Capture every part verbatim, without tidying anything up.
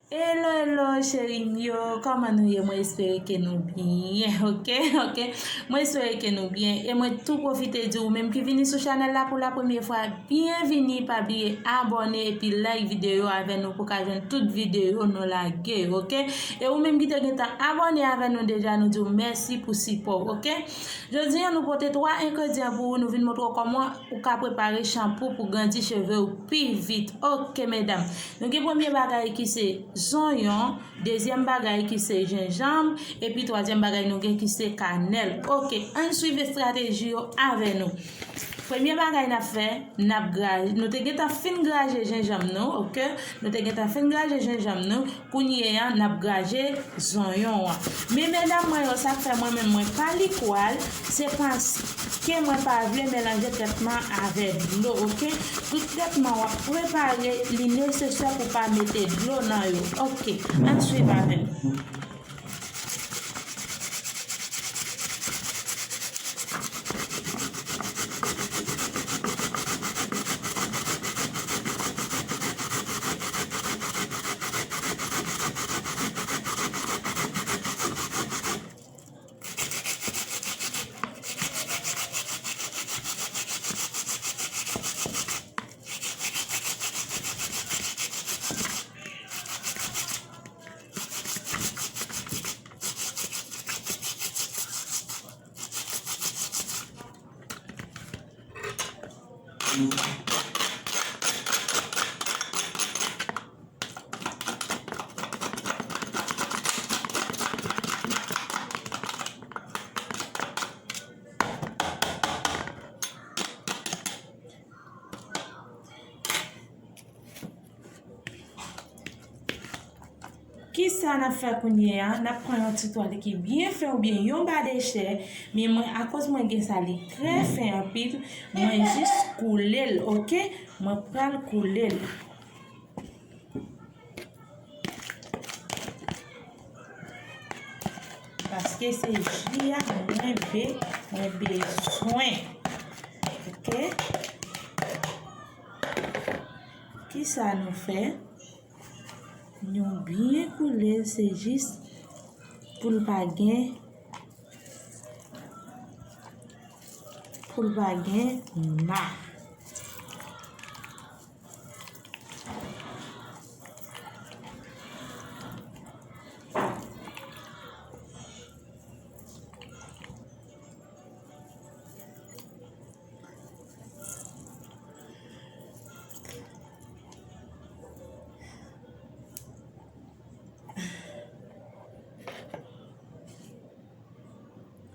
Hello, hello, cheri m yo, kòman nou ye? Mwen espere ke nou byen, ok, ok. Mwen espere ke nou byen. E mwen tou pwofite di ou menm ki vini sou chanèl la pou la premye fwa, byenvini, pa bliye abòne epi like videyo avè nou pou ka jwenn tout videyo nou lage, ok? E ou menm ki te gentan abòne avè nou deja, nou di w mèsi pou sipò w, ok? Jodi a, nou pote twa engredyan pou ou, nou vin montre w kòman ou ka prepare chanpou pou grandi cheve w pi vit. Ok, medam. Nou gen premye bagay ki se zonyon, dezyèm bagay ki se jenjanm, epi twazyèm bagay nou gen ki se kanèl. Ok, ann swiv estrateji yo avè nou. Premye bagay n ap fè, n ap graje, nou te gentan fin graje jenjanm nou, ok? Nou te gentan fin graje jenjanm nou, kounye a, n ap graje zonyon an. Men medam mwen yo, sa k fè mwen menm mwen pa likwal, se paske mwen pa vle melanje trètman avè dlo, ok? Tout trètman w ap prepare, li nesesè pou pa mete dlo nan yo. Ok, ann swiv avè m. Kisa n ap fè kounye a? N ap pran yon ti twal ki byen fen oubyen yon ba de chè, men mwen, akoz mwen gen sa, li trè fen anpil, mwen jis koule l, ok? Mwen pral koule l. Paske se ji a mwen be-, mwen bezwen. Ok? Kisa nou fè? Nou byen koule l, se jis pou l pa gen, pou l pa gen ma.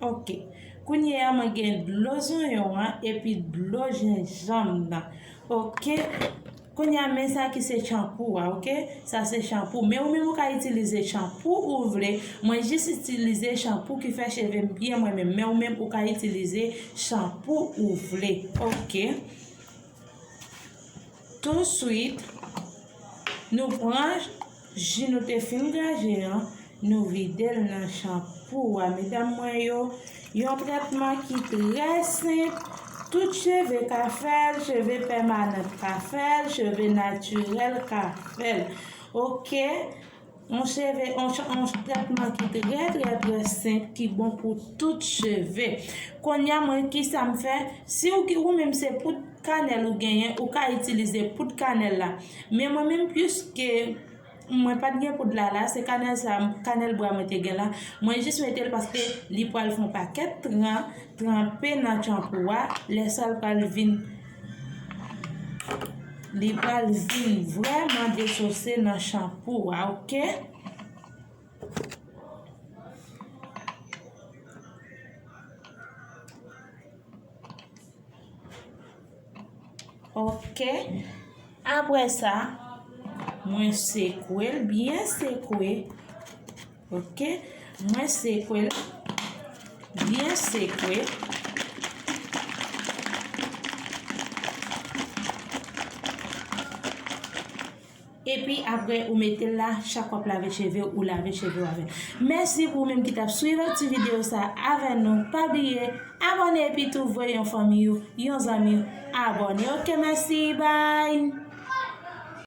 Ok. Kounye a, mwen gen dlo zonyon an epi dlo jenjanm nan. Ok. Kounye a, men sa ki se chanpou a, ok? Sa se chanpou. Men ou menm ou ka itilize chanpou ou vle. Mwen jis itilize chanpou ki fè cheve m byen mwen menm. Men ou menm ou ka itilize chanpou ou vle. Ok. Touswit, nou pran ji nou te fin graje an, nou vide l nan chanpou a. Medam mwen yo, yon trètman ki trè senp. Tout cheve ka fè l, cheve pèmanan ka fè l, cheve natirèl ka fè l. Ok? On cheve, on ch-, on trètman ki trè, trè, trè senp, ki bon pou tout cheve. Kounye a, mwen, kisa m fè? Si ou, ou menm se poud kanèl ou genyen, ou ka itilize poud kanèl la. Men mwen menm, piske mwen pa t gen poud la la, se kanèl sa, kanèl bwa mwen te gen la. Mwen jis mete l paske li pral fè yon pakèt tran, tranpe nan chanpou a. Lè sa l pral vin, li pral vin vrèman desose nan chanpou a, ok? Ok. Apre sa, mwen sekwe l, byen sekwe. Ok. Mwen sekwe l, byen sekwe. Epi apre ou mete l la, chak w ap lave cheve w, ou lave cheve w avè l. Mèsi pou ou menm ki t ap swiv ti videyo sa avè nou. Pa bliye abòne epi tou voye yon fanmi w, yon zanmi w abòne. Ok, mèsi, bye!